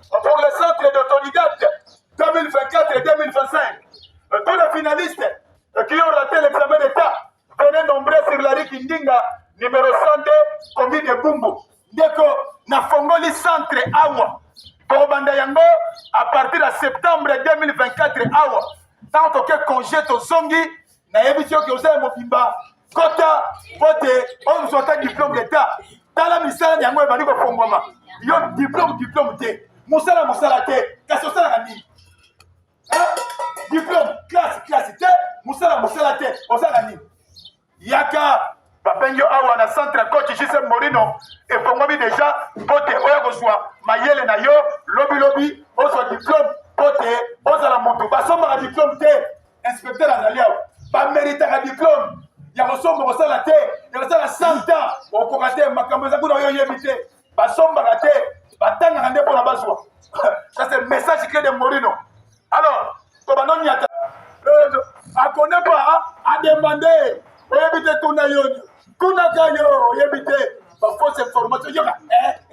pour le centre d'autodidacte 2024 et 2025. Tous les finalistes qui ont raté l'examen d'État, venez nombreux sur la rue Kindinga, numéro 102, commune de Bumbu. Ndeko, nafongoli centre awa. Tokobanda yango à partir ya septembre 2024 awa. Ntango toke congé tozongi, nayebisi yo ke oza ya mobimba kota mpo te ozwa ata diplôme d'état. Tala misala yango ebandi kofongwama. Yo diplôme diplôme te, mosala mosala te, kasi osalaka nini? Diplôme classe classe te, mosala mosala te, osalaka nini? Yaka babengi yo awa na centre coach JC Morino efongwami deja mpo te oya kozwa mayele na yo lobilobi ozwa diplôme mpo te ozala moto. Basombaka diplôme te, inspecteur azali awa, bameritaka diplôme ya kosomba kosala te, ya kosala 100 ans okoka te, makambo eza kuna oyo oyebi te. Basombaka te, batangaka nde mpona bazwa. Ça c'est message clé de Morino. Alors tobanda oniata akone pa ademande, oyebi te, tuna yo tunaka yo oyebi te, bafausse information. Yoka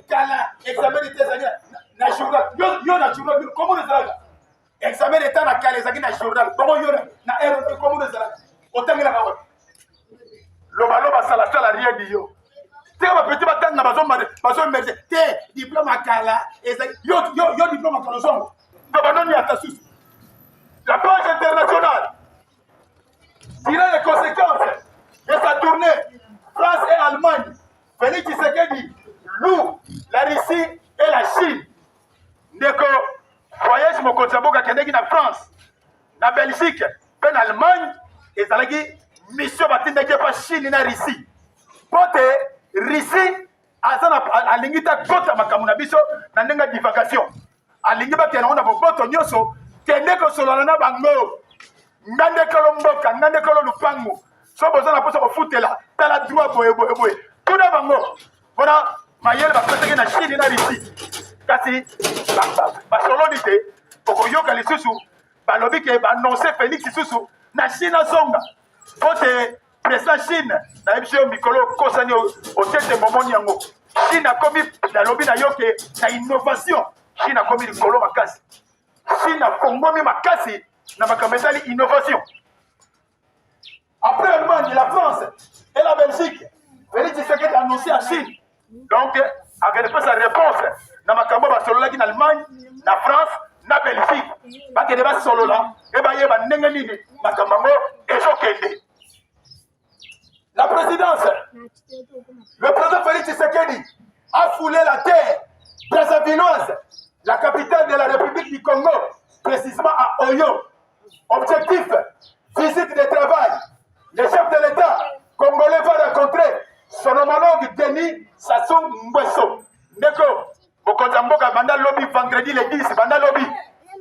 kala examen d'État ezalaki na journal. Yo na journal comment ezalaka? Examen d'État na kala ezalaki na journal bongo. Yo na r comment ezalaka? Otangelaka wapi? Lobaloba salasala rien di yo tika bapeti batanga bazomerge te. Diplôme akala ezali yo yo diplôme akala ozongo to banoni ata susu. La page internationale tirer les conséquences de sa tournée France et Allemagne, Félix Tshisekedi loue la Russie et la Chine. Ndeko, voyage mokonzi ya mboka akendeki na France, na Belgique mpe na Allemagne ezalaki mission batindaki epa Chine na Russie, mpo te Russie aza na alingi te akota makambo na biso na ndenge ya divagation, alingi bakende yango na boboto nyonso. Kende kosolola na bango, nga nde kolo mboka, nga nde kolo lupango, so boza na mposa kofutela, tala droit boye boye boye. Tuna bango mpona mayele bapesaki na Chine na Russie, kasi basololi te. Okoyoka lisusu balobi ke baannonce Félix lisusu na Chine azonga mpo te président Chine. Nayebi yo mikolo okosani otete momoni yango. Chine akomi, nalobi na yo ke na innovation Chine akomi likolo makasi. Chine akongomi makasi na makambo ezali innovation. Après Allemagne, la France et la Belgique, Félix Tshisekedi a annoncé à Chine, donc akende pesa réponse na makambo basololaki na Allemagne, na France, na Belgique. Bakende basolola e bayeba ndenge nini makambo yango ezokende. La présidence, le président Félix Tshisekedi a foulé la terre brazzavilloise, la capitale de la République du Congo, précisément à Oyo. Objectif, visite de travail. Le chef de l'État congolais va rencontrer son homologue Denis Sassou Nguesso. Ndeko, mokonzi ya mboka banda lobi vendredi le 10, banda lobi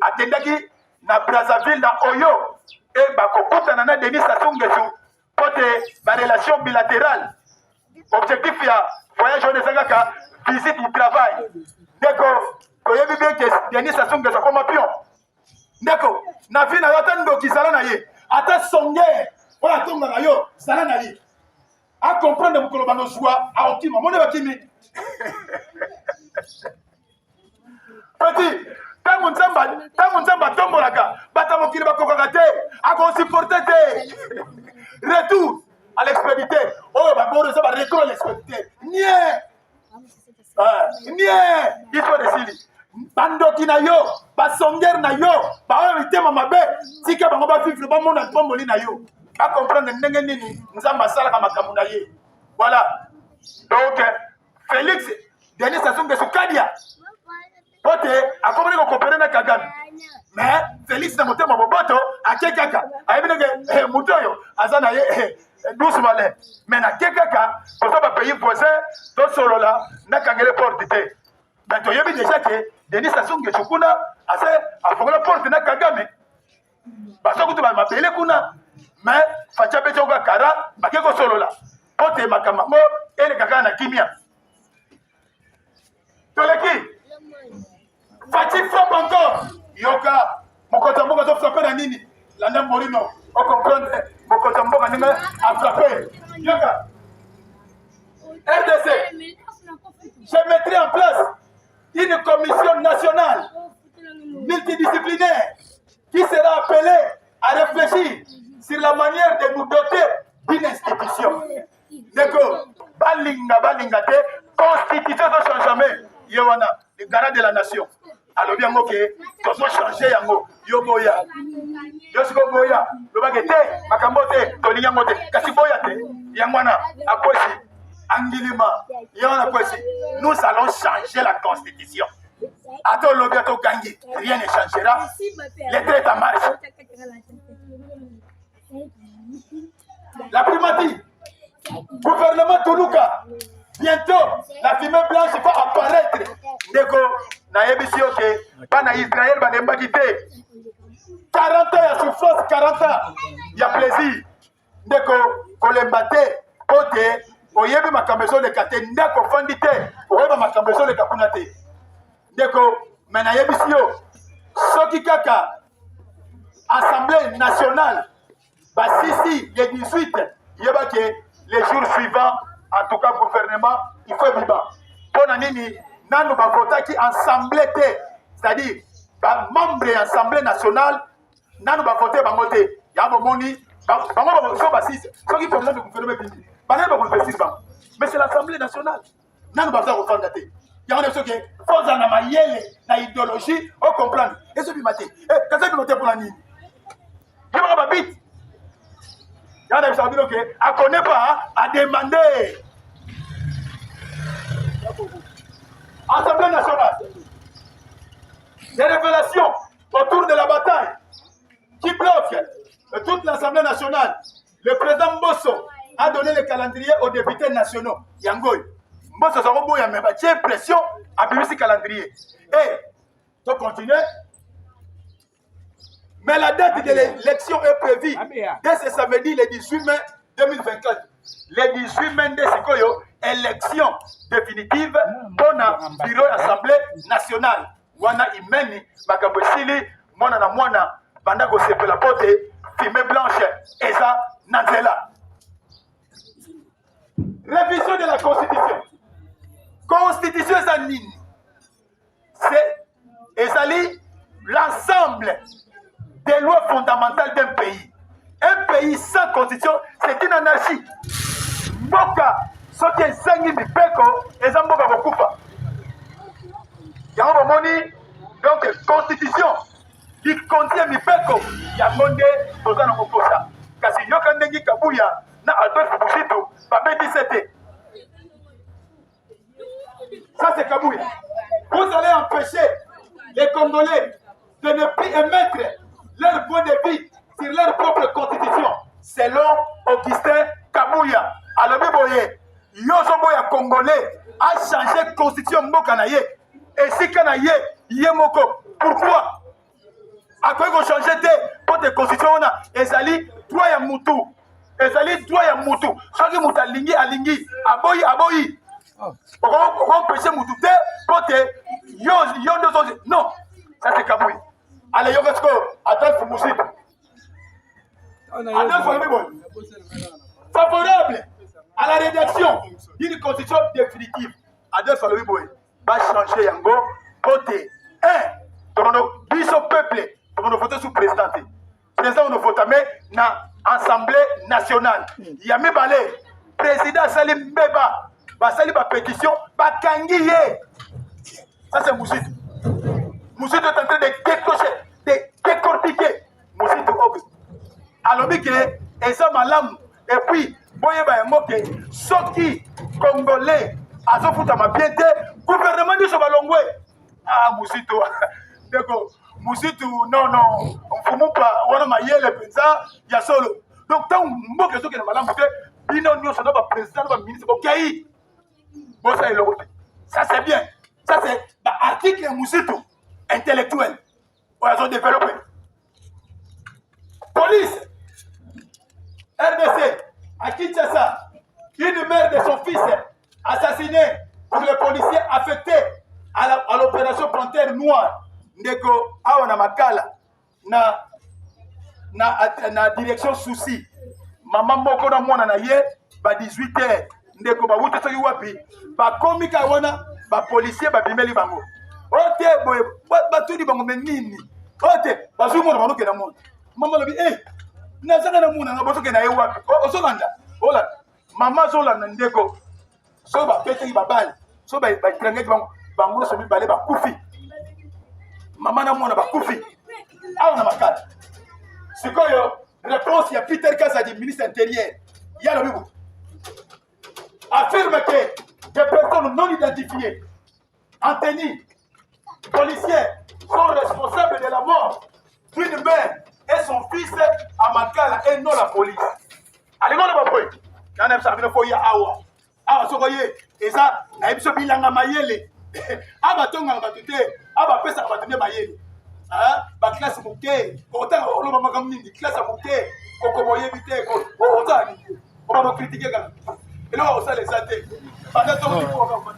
akendaki na Brazzaville, na Oyo, e bakokutana na Denis Sassou Nguesso mpo te barelation bilatérale. Objectif ya voyage wana eza kaka visite du travail. Ndeko, toyebi bien ke Denis Sassou Nguesso akoma pion. Ndeko, na vie na yo, ata ndoki zala na ye, ata songe oyo atongaka yo zala na ye, acomprendre mokolo bandozwa aokima mone bakimi. Petit, ntango Nzambe atombolaka bato ya mokili bakokaka te, akosupporte te. Retour à l'expéditeur oyo baboro eza baretour à l'expéditeur nie nie histoire esili. Bandoki na yo, basongere na yo, baoyo mitema mabe, tika bango bavivre, bamona tomboli na yo, bacomprendre ndenge nini Nzambe asalaka makambo na ye. Voilà, donc Félix Denis Sassou Nguesso kadia po te akomani kokopere na Kagame, mais Félix na motema boboto ake kaka, ayebi ndenge moto oyo aza na ye douce malin, mais nake kaka toza bapays voisin, tosolola, nakangele porte te. Mais toyebi déjà ke Denis Sassou Nguesso kuna ase afongola porte na Kagame, baza kutu mabele kuna, mais Fatshi abeti yango kara, bake kosolola po te makambo yango eleka kaka na kimia. Toleki, Fatshi frappe encore. Yoka, mokonzi ya mboka azofrappe na nini? Landa Morino, ocomprendre mokonzi ya mboka ndenge afrappe. Yoka, RDC, je mettrai en place. Une commission nationale multidisciplinaire qui sera appelée à réfléchir sur la manière de nous doter d'une institution. Ndeko, balinga balinga te, constitution ezo jamais. Ye wana, le garant de la nation. alobi yango ke tozo change yango yo boya yo siko boya lobake te makambo te tolingi yango te kasi boya te yango wana akwesi angilima ye wana akwesi nous allons changer la constitution ata olobi ata ogangi rien ne changera le train est en marche La primatie, gouvernement Toluka, bientôt la fumée blanche va apparaître. Ndeko, nayebisi yo ke bana Israël balembaki te. 40 ans ya souffrance, 40 ans ya plaisir. Ndeko, kolemba te po te oyebi makambo ezoleka te, ndako ofandi te, oyeba makambo ezoleka kuna te. Ndeko, me nayebisi yo soki kaka Assemblée nationale basisi le 18 yeba ke les jours suivants en tout cas gouvernement il faut ebima mpo na nini nanu bavotaki assemblée te c'est-à-dire bamembre ya assemblée nationale nanu bavote bango te ya bomoni bango so basisi soki président de gouvernement ebimi banani bakoinvestir bango mais c'est l'assemblée nationale nanu baza kofanda te yango na biso ke fo ozala na mayele na idéologie ocomprendre ezobima te eh, kasi ebima te mpona nini yebaka babite yango na bisaka bino ke akone pas ademande assemblée nationale des révélations autour de la bataille qui bloque toute l'assemblée nationale Le président Mbosso a donné le calendrier aux députés nationaux. Yango oyo. Mbosso aza koboya mais batie pression abimisi calendrier. Et to continuer. Mais la date de l'élection est prévue dès ce samedi le 18 mai 2024. Le 18 mai nde sikoyo élection définitive mpona bureau ya assemblée nationale. Wana imeni makambo esili mwana na mwana banda kosepela mpo te fume blanche eza na nzela. Révision de la constitution. Constitution eza nini? C'est ezali l'ensemble des lois fondamentales d'un pays. Un pays sans constitution, c'est une anarchie. Mboka soki ezangi mibeko eza mboka kokufa. Yango bomoni donc constitution likonzi ya mibeko yango nde toza na kokosa. Kasi yoka ndenge Kabuya na Adolphe Muzito babetise te. Ça c'est Kabuya. Vous allez empêcher les Congolais de ne plus émettre leur point de vue sur leur propre constitution selon Augustin Kabuya. Alobi boye, yo ozoboya Congolais a changer constitution mboka na ye esika na ye ye moko. Pourquoi? Akoki kochange te mpo te constitution wana ezali droit ya mutu, ezali droit ya mutu. Soki mutu alingi alingi, aboyi aboyi. Okoempêche mutu te mpo te yo yo nde ozo non, ça c'est Kabuya. Ale yoka sikoyo Adolphe Muzito. Adolphe alobi boye favorable à la rédaction d'une constitution définitive. Adolphe alobi boye bachange yango mpo te un tokono biso peuple tokono vote sous président te président ono votame na assemblée nationale ya mibale président asali mbeba basali bapétition bakangi ye ça c'est Muzito Muzito est en train de décrocher de décortiquer Muzito oyo alobi ke eza malamu et puis boyeba yango ke soki congolais azofutama bien te gouvernement nyonso balongwe ah Muzito ndeko Muzito non non mfumupa wana mayele mpenza ya solo donc ntango mboka ezokende malamu te bino nyonso na baprésident na baministre bokei bosala eloko te ça c'est bien ça c'est baarticle ya Muzito intellectuel oyo azodeveloppe police RDC à Kinshasa une mère de son fils assassiné pour les policiers affectés à l'opération Panthère Noire ndeko awa na Makala na, na, na direction souci mama moko na mwana na ye ba 18 heures ndeko bawuti soki wapi bakomi kaka wana bapolisier babimeli bango Oyo te boye batuni bango me nini? Oyo te bazwi mwana bango mona. Mama alobi eh nazanga na mwana nga bozokenda ye wapi? Ozolanda? Olanda. Mama azolanda ndeko. Soki babetaki babale, soki batrangaki bango, bango nyonso mibale bakufi. Mama na mwana bakufi awa na Makala. Sikoyo réponse ya Peter Kazadi, ministre intérieur, ye alobi boye affirme que des personnes non identifiées en tenue policière sont responsables de la mort d'une mère et son fils à Makala et non la police. Alingi oloba boye nana yebisaka bino fo ya awa awa soko ye eza nayebi biso bilanga mayele awa batongaka bato te awa bapesaka bato nde mayele baklase moke otanga oloba makambo nini klase ya moke kokoma oyebi te otala nini obanda okritike kaka eloko akosala eza te banda tongo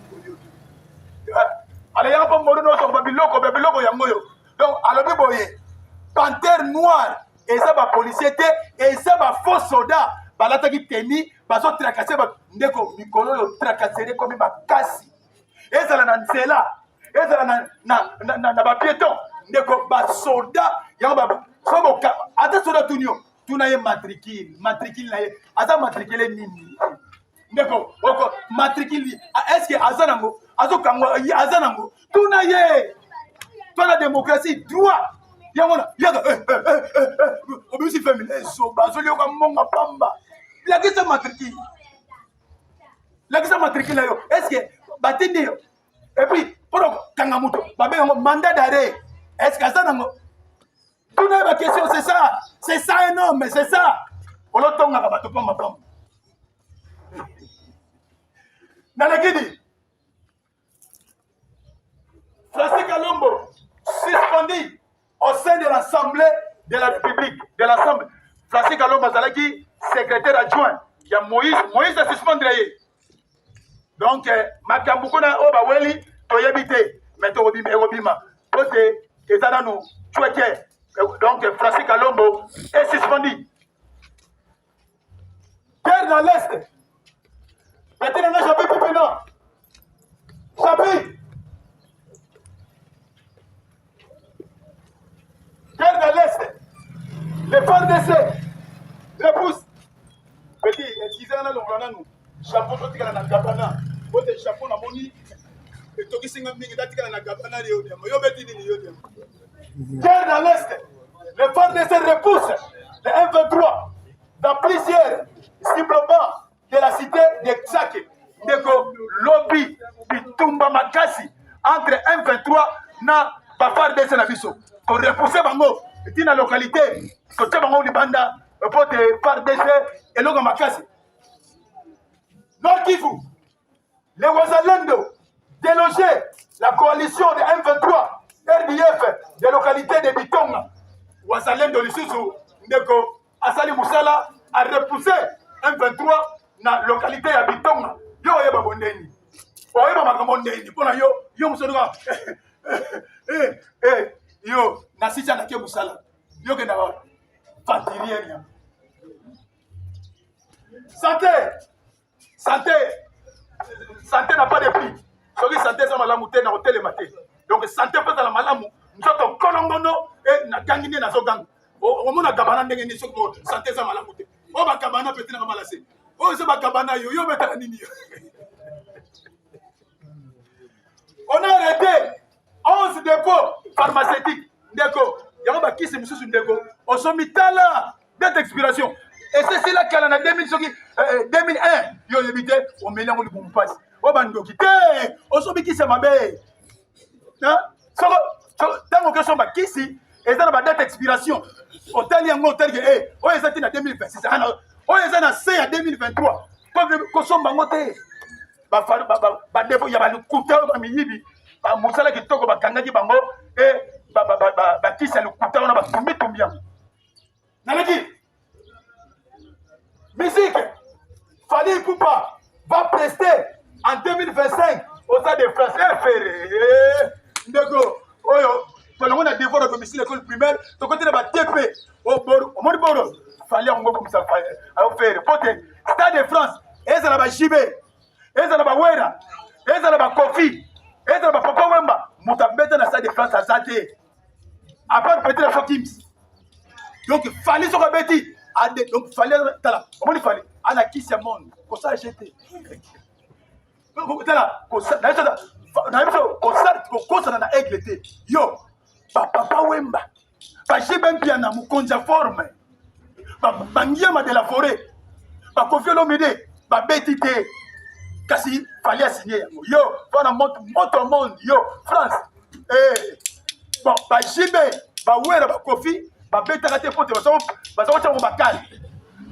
aleyaka mpo mbodo nyonso babiloko babiloko yango oyo donc alobi boye pantere noire eza bapolisier te eza bafaux soda balataki teni bazotracase bato ndeko mikolo oyo tracasserie ekomi makasi ezala na nzela ezala na, na, na, na, na bapieton ndeko basoda yango so ata soda tuni yo tuna ye matricule matricule na ye aza matricule nini ndeko oko matricule est ce que aza nango azokangwa aza nango tuna ye to na démocratie droit yango na yaka eh, eh, eh, obimisi famille ezoba azolioka mbongo pamba lakisa matricule lakisa matricule na yo est ce que batindi yo et puis mpona kokanga moto babenga yango mandat d'arrêt est ce que aza nango tuna ye baquestion c'est ça c'est ça un homme c'est ça olotongaka bato pamba pamba nalekidi Francis Kalombo suspendu au sein de l'Assemblée de la République de l'Assemblée Francis Kalombo azalaki secrétaire adjoint ya Moïse Moïse a suspendre ye donc eh, makambo kuna oyo baweli toyebi te mais tokobima ekobima po te eza nanu cweke donc Francis Kalombo est suspendu Guerre dans l'Est. Petit nanga Chapi Pipina. Chapi. Guerre dans l'Est. Les FARDC repoussent. Petit, excusez nga nalongola nanu chapeau totikala na gabana po te chapeau namoni etokisi nga mingi natikala na gabana yo diama yo beti nini yo diama guerre dans l'est les FARDC repoussent les M23 dans plusieurs ciblement de la cité de Tsake ndeko lobi bitumba makasi entre M23 na ba FARDC na biso korepousse bango ti na localité kotia bango libanda mpo te FARDC eloko makasi Nord Kivu les Wazalendo déloger la coalition de M23 RDF de localité de Bitonga Wazalendo lisusu ndeko asali mosala a repousse M23 na localité ya Bitonga yo oyeba bondeni oyeba makambo ndeni mpo na yo yo mosolo kaka eh, eh, yo nasisi anake mosala yo kenda aventurier ya santé santé santé n'a pas de prix soki santé eza malamu te na kotelema te donc santé mpo ezala malamu nzoto kolongono e nagangi nde nazoganga omona gabana ndenge nini soki santé eza malamu te oyo bagabana pete nanga malase oyo eza bagabana yo yo obetaka nini yo on a arrêté 11 dépôt pharmaceutique ndeko yango bakisi mosusu ndeko osomi tala date expiration esesila kala na 2000 soki 2001 eh, eh, yo oyebi te omeli yango libumu mpasi oyo bandoki te osomi kisi ya mabe soko ntango okesomba kisi eza na badate expiration otali yango otali ke eh, oyo eza te na 2026 oyo eza na se ya 2023 kosomba yango te badepo ya balokuta oyo bamiyibi mosala kitoko bakangaki bango e bakisi ya lokuta wana batumbitumbi yango naleki musique Fally Ipupa va prester en 2025 au Stade de France eh, Ferre eh, ndeko oyo tolongo na devoir à domicile école primaire tokoti na ba TP omoni boro Fally yango komisa Ferre po te Stade de France ezala ba JB ezala ba Wera ezala ba Kofi ezala ba Papa Wemba moto abeti te apart peut-être so Kims. Donc Fally soki abeti ade donc Fally tala omoni Fally ana kisi ya monde kosala je te tala nayebi so kokosana na aigle te yo bapapa Wemba bajibe Mpiana mokonzi ya forme bangiama de la forêt bakofi Olomide babeti te kasi Fally asigne yango yo mpona moto moto monde yo France eh. Bon bajibe bawera bakofi babetaka te po te baza kotya bango bakale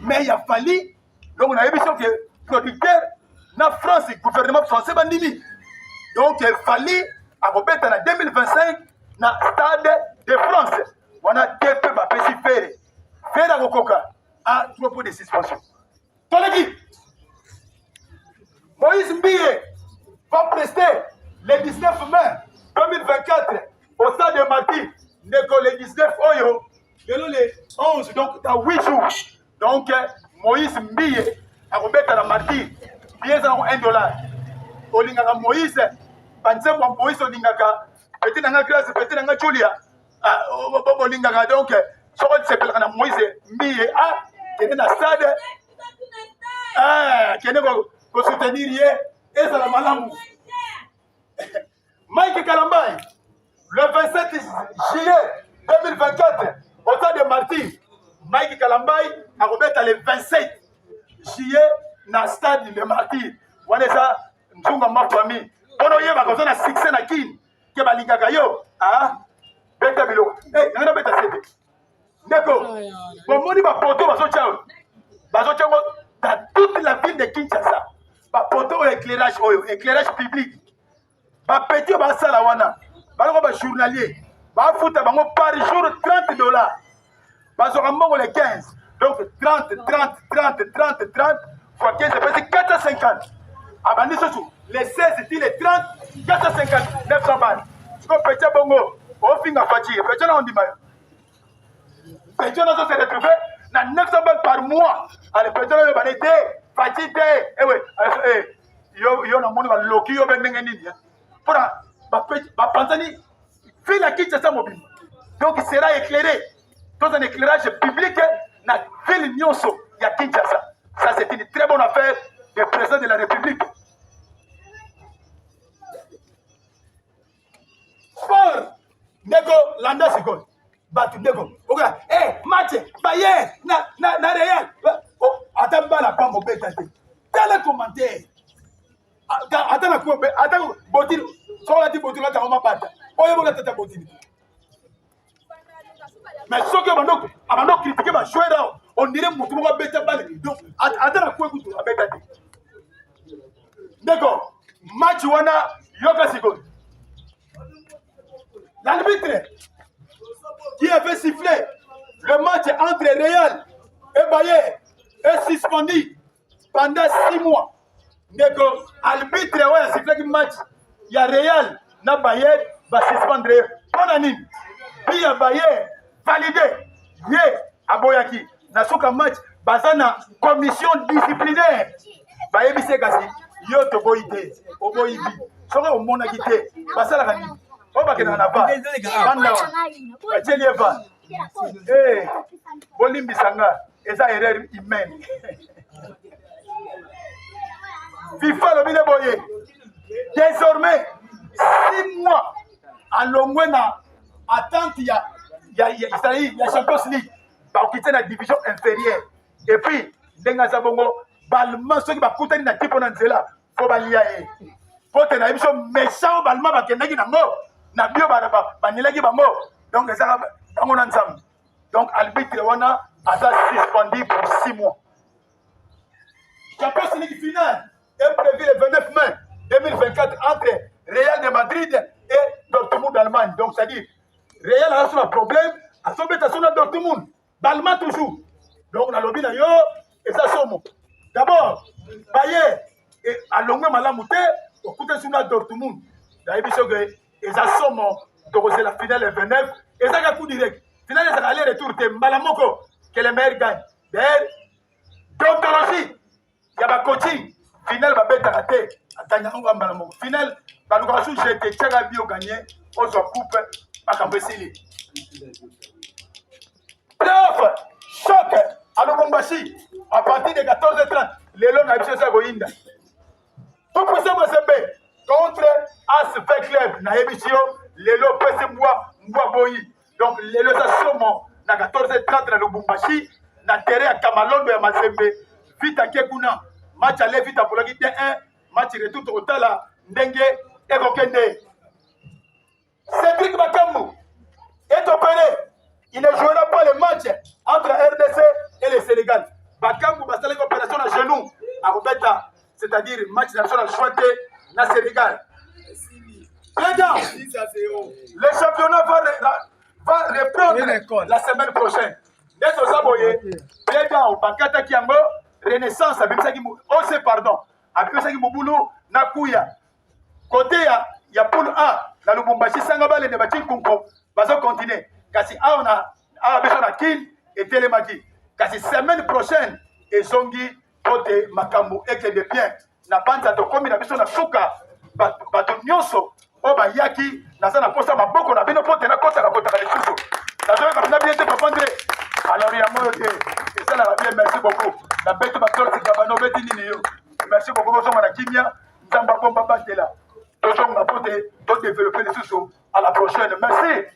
mais ya Fally. Donc nayebi soki producteur na France, gouvernement français bandimi. Donc Fally akobeta na 2025 na Stade de France wana te mpe bapesi Ferre. Ferre akokoka a 3 points de suspension. Toleki Moïse Mbiye va prester le 19 mai 2024 au stade de Martyrs. Ndeko, le 19 oyo lelo le 11, donc dans 8 jours. Donc Moïse Mbiye akobeta na Martyrs, billet eza nango 1 dollar. Olingaka Moïse, banzembo ya Moïse olingaka, petit na nga Grâce, petit na nga Julia bolingaka. Donc soko osepelaka na Moïse Mbiye, a kende na stade, kende kosoutenir ye, ezala malamu. Mike Kalambay, le 27 juillet 2024 au stade de Martyrs. Mike Kalambay akobeta le 27 juillet na stade de Martyrs wana. Eza nzunga ma famille mpona oyebaka oza na succès na Kini ke balingaka yo. Ah, beta biloko nanga nabeta sete. Ndeko, bomoni bapoteaux bazotya oyo, bazotya yango dans toute la ville de Kinshasa. Bapoteaux oyo, éclairage oyo, éclairage public, bapetits oyo basala wana baloko bajournalier, bafuta bango par jour 30 dollars. Bazwaka mbongo le 15. Donc 30, 30, 30, 30, 30 fois 15 epesi 450. Abandi susu le 16 ti le 30, 450, 900 balles. Sikoyo petit bongo ofinga Fatshi, petit na ondima yo, petit nazo se retrouver na 900 balles par mois. Ale petit oyo bane te, Fatshi te. Ewe yo, yo namoni baloki yo be ndenge nini mpona bapanzani ville ya Kinshasa mobimba. Donc sera éclairé, dans un éclairage public na ville nyonso ya Kinshasa. Ça, c'est une très bonne affaire du président de la République. Sport, ndeko, landa sikoyo bato. Ndeko, okoya match Bayern na Real. Oh, ata mbala pamba obeta te. Tala commentaire, ata na ata botini, soki olati botini, olatango mabata oyo bola tata botini. Mais soki abando critiquer bajoueur awa, on dirait motu moko abeta bale. Donc ata na kwe kutu abeta te. Ndeko, match wana, yoka sikoyo: l'arbitre qui avait sifflé le match entre Real et Bayern est suspendu pendant 6 mois. Ndeko, arbitre oyo asifflaki match ya Real na Bayern, basuspendre ye. Mpo na nini? But ya Bayern validé, ye aboyaki. Na suka match, baza na commission disciplinaire, bayebisi ye: kasi yo toboyi te, oboyi but. Soki omonaki te, basalaka nini? Oyo bakendaka na VAR, banda wana batieli ye VAR. Bolimbisa nga, eza erreur humaine. FIFA alobi nde boye: désormais 6 mois alongwe na attente ya Champions League, bakokite na division inférieure. Et puis ndenge aza bongo, balma soki bakutani na tipo na nzela, fo balia ye po te nayebi so méchant oyo balma bakendaki nango na bio banelaki bango. Donc ezaka bango na Nzambe. Donc arbitre wana aza suspendu pour 6 mois. Champions League finale est prévu le 29 mai 2024 entre Real de Madrid et Dortmund d'Allemagne. Donc c'est-à-dire Real aza so na problème, azobeta so na Dortmund balma toujours. Donc nalobi na yo, eza somo. D'abord baye alongwe malamu te, okutani so na Dortmund. Nayebi soki eza somo. Tokozela finale le 29. Ezaka coup direct, finale ezaka aller retour te, mbala moko, que le meilleur gagne. D'ailleurs, déontologie ya bacoaching, finale babetaka te, aganyaka ngo mbala moko. Finale balukaka su jete, tiaka but, oganye, ozwa coupe. Makambo esili. Playoff choc à Lubumbashi à partir de 14h30. Lelo na biso eza koyinda. Tout-Puissant Mazembe contre AS V Club nayebisi yo lelo pesi mbwa mbwa boyi. Donc lelo eza somo na 14h30 na Lubumbashi na terrain ya Kamalondo ya Mazembe. Vita ke kuna match aller Vita apolaki 2-1 match retour tokotala ndenge ekokende. Cédric Bakambu est opéré. Il ne jouera pas le match entre RDC et le Sénégal. Bakambu basalaki opération na genou akobeta, c'est-à-dire match na biso na juin te na Sénégal. Les gars, le championnat va reprendre la semaine prochaine. Nde toza boye, les gars, bakataki yango Renaissance abimisaki OC pardon, abimisaki mobulu na kuya Kote ya poule A na Lubumbashi sanga balende bati nkunko bazo continuer kasi awa na awa biso na Kin etelemaki kasi semaine prochaine ezongi mpo te makambo ekende bien na banza tokomi na biso na suka bato nyonso oyo bayaki naza na mposa maboko na bino mpo te nakotaka kotaka lisusu nazoyoka mpenza bien te papa Andre alors yango oyo te esalaka bien. Merci beaucoup na beti batortika bano obeti nini yo. Merci beaucoup, bozonga na kimia. Nzambe abomba batela, tozonga mpo te todeveloppe lisusu. À la prochaine, merci.